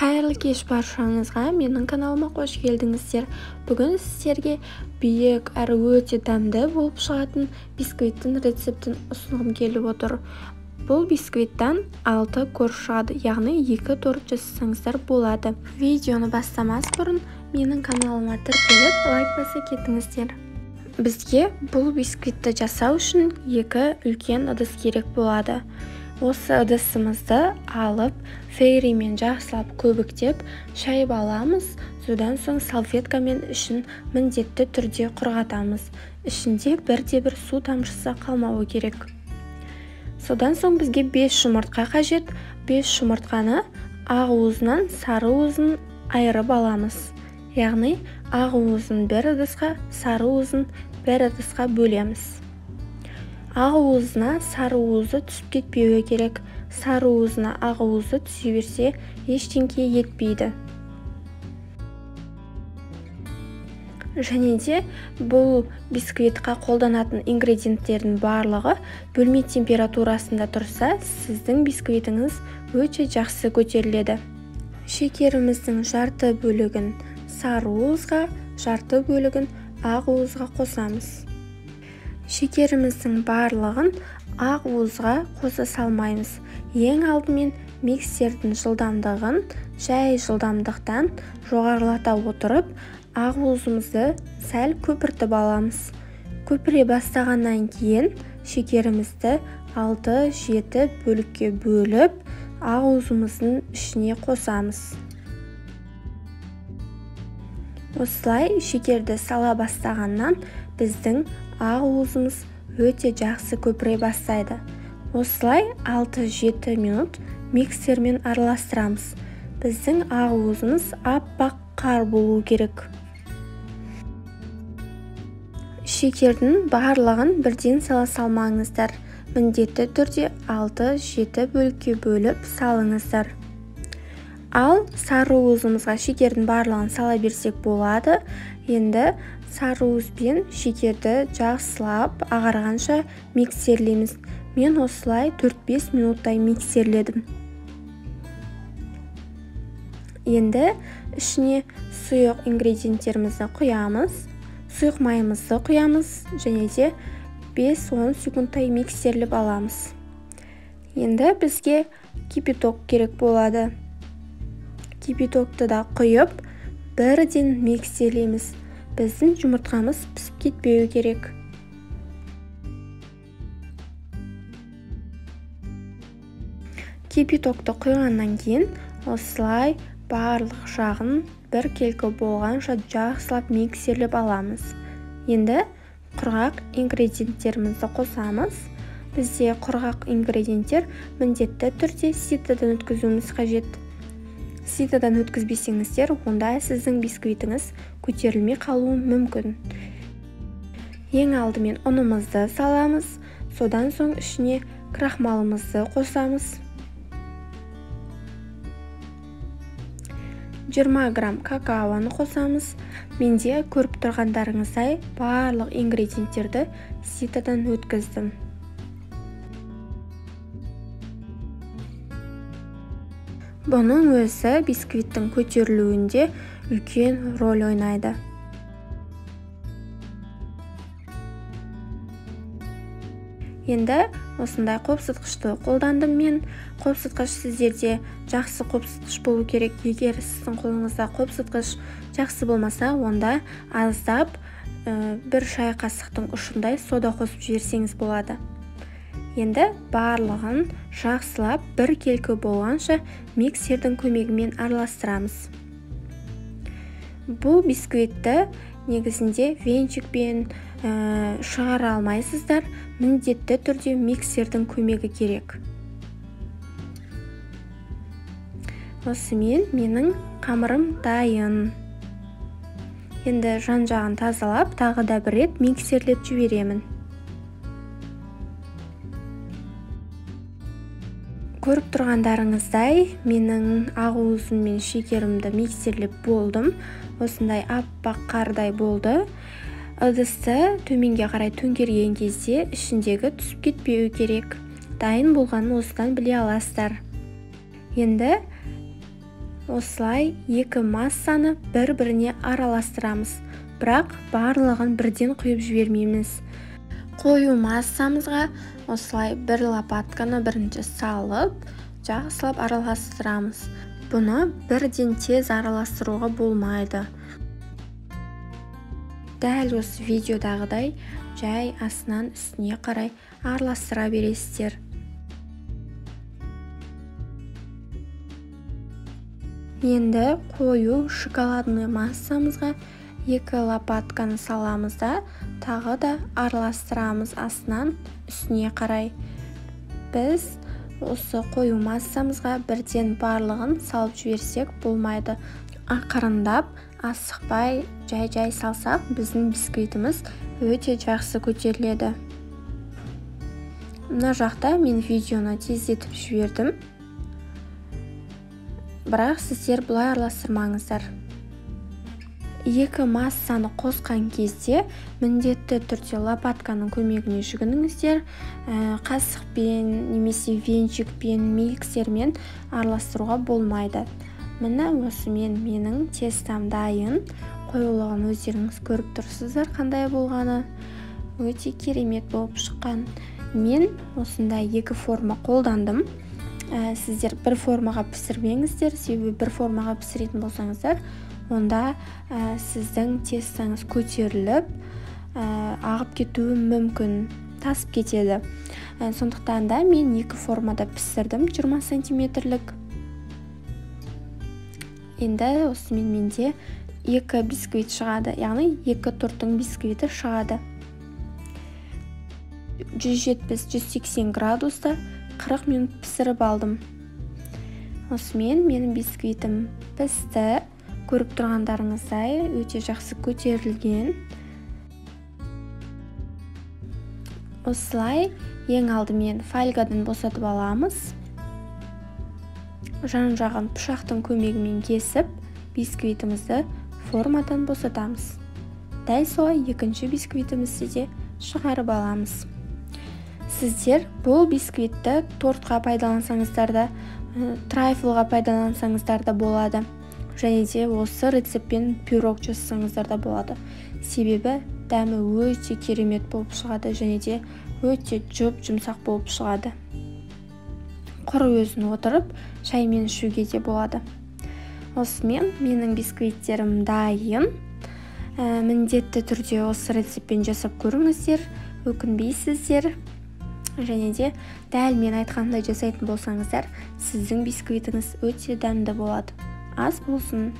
Қайырлы кеш баршаңызға, менің каналыма қош келдіңіздер. Бүгін сіздерге биік әрі өте дәмді болып шығатын бисквиттің рецептін ұсынғым келіп отыр. Бұл бисквиттен 6 корж шығады, яғни 2 торт жасасаңыздар болады. Видеоны бастамас бұрын менің каналыма тіркеліп, лайк баса кетіңіздер. Бізге бұл бисквитті жасау үшін 2 үлкен ыдыс керек болады. Осы ыдысымызды алып, фейримен жақсылап көбіктеп, шайып аламыз. Содан соң салфеткамен ішін міндетті түрде құрғатамыз. Ішінде бірде-бір су тамшысы қалмауы керек. Содан соң бізге 5 жұмыртқа қажет. 5 жұмыртқаны ақ уызынан сары уызын айырып аламыз. Яғни ақ уызын бір ыдысқа, сары уызын бір ыдысқа бөлеміз. Ақ уызына сары уызы түсіп кетпеуі керек. Сары уызына ақ уызы түсе берсе, ештеңке етпейді. Және де бұл бисквитқа қолданатын ингредиенттердің барлығы бөлме температурасында тұрса, сіздің бисквитіңіз өте жақсы көтеріледі. Шекеріміздің жарты бөлігін сары уызға, жарты бөлігін ақ уызға қосамыз. Шекеріміздің барлығын ақ уызға қоса салмаймыз. Ең алдымен миксердің жылдамдығын жай жылдамдықтан жоғарылата отырып, ақ уызымызды сәл көпіртіп аламыз. Көпіре бастағаннан кейін шекерімізді 6-7 бөлікке бөліп, ақ уызымыздың ішіне қосамыз. Осылай шекерді сала бастағаннан біздің ақ уызымыз өте жақсы көпіре бастайды. Осылай 6-7 минут миксермен араластырамыз. Біздің ақ уызымыз аппақ қар болу керек. Шекердің барлығын бірден сала салмаңыздар. Міндетті түрде 6-7 бөлікке бөліп салыңыздар. Ал сары уызымызға шекердің барлығын сала берсек болады. Енді сары уыз бен шекерді жақсылап ағарғанша миксерлейміз. Мен осылай 4-5 минуттай миксерледім. Енді ішіне сұйық ингредиенттерімізді құямыз, сұйық майымызды құямыз және де 5-10 секундтай миксерлеп аламыз. Енді бізге кипяток керек болады. Кипятокты да құйып, бірден миксерлейміз. Біздің жұмыртқамыз пісіп кетпеуі керек. Кипятокты құйғаннан кейін осылай барлық жағын біркелкі болғанша жақсылап миксерлеп аламыз. Енді құрғақ ингредиенттерімізді қосамыз. Бізде құрғақ ингредиенттер міндетті түрде ситодан өткізуіміз қажет. Ситодан өткізбесеңіздер, онда сіздің бисквитіңіз көтерілмей қалуы мүмкін. Ең алдымен ұнымызды саламыз, содан соң ішіне крахмалымызды қосамыз. 20 грамм какаоны қосамыз. Менде көріп тұрғандарыңыздай барлық ингредиенттерді ситодан өткіздім. Бұның өзі бисквиттің көтерілуінде үлкен роль ойнайды. Енді осындай қопсытқышты қолдандым мен. Қопсытқыш сіздерде жақсы қопсытқыш болу керек. Егер сіздің қолыңызда қопсытқыш жақсы болмаса, онда аздап бір шай қасықтың ұшындай сода қосып жіберсеңіз болады. Енді барлығын жақсылап біркелкі болғанша миксердің көмегімен араластырамыз. Бұл бисквитті негізінде венчикпен шығара алмайсыздар, міндетті түрде миксердің көмегі керек. Осымен менің қамырым дайын. Енді жан-жағын тазалап, тағы да бір рет миксерлеп жіберемін. Көріп тұрғандарыңыздай, менің ақ уызым мен шекерімді миксерлеп болдым. Осындай аппақ қардай болды. Ыдысты төменге қарай төңкерген кезде ішіндегі түсіп кетпеуі керек. Дайын болғанын осыдан біле аласыздар. Енді Осылай екі массаны бір-біріне араластырамыз, бірақ барлығын бірден құйып жібермейміз. Қою массамызға осылай бір лопатканы бірінші салып, жақсылап араластырамыз. Бұны бірден тез араластыруға болмайды. Дәл осы видеодағыдай жай астынан үстіне қарай араластыра бересіздер. Енді қою шоколадный массамызға екі лопатканы саламыз да, тағы да араластырамыз астынан үстіне қарай. Біз осы қою массамызға бірден барлығын салып жіберсек болмайды. Ақырындап, асықпай, жай-жай салсақ, біздің бисквитіміз өте жақсы көтеріледі. Мына жақта мен видеоны тездетіп жібердім. Бірақ сіздер бұлай араластырмаңыздар. Екі массаны қосқан кезде міндетті түрде лопатканың көмегіне жүгініңіздер. Қасықпен немесе венчикпен, миксермен араластыруға болмайды. Міне осымен менің тестам дайын. Қоюлығын өздеріңіз көріп тұрсыздар қандай болғаны. Өте керемет болып шыққан. Мен осындай екі форма қолдандым. Сіздер бір формаға пісірмеңіздер, себебі бір формаға пісіретін болсаңыздар, онда сіздің тестаңыз көтеріліп, ағып кетуі мүмкін, тасып кетеді. Сондықтан да мен екі формада пісірдім, 20 сантиметрлік. Енді осымен менде екі бисквит шығады, яғни екі торттың бисквиті шығады. 170-180 градуста 40 минут пісіріп алдым. Осымен менің бисквитім пісті. Көріп тұрғандарыңыздай өте жақсы көтерілген. Осылай ең алдымен фольгадан босатып аламыз. Жан-жағын пышақтың көмегімен кесіп, бисквитімізді формадан босатамыз. Дәл солай екінші бисквитімізді де шығарып аламыз. Сіздер бұл бисквитті тортқа пайдалансаңыздар да, трайфлға пайдалансаңыздар да болады. Және де осы рецептпен пирог жасасаңыздар да болады. Себебі дәмі өте керемет болып шығады және де өте жұп-жұмсақ болып шығады. Құр өзін отырып шаймен ішуге де болады. Осымен менің бисквиттерім дайын. Міндетті түрде осы рецептпен жасап көріңіздер, өкінбейсіздер. Және де дәл мен айтқандай жасайтын болсаңыздар, сіздің бисквитіңіз өте дәмді болады. Ас болсын.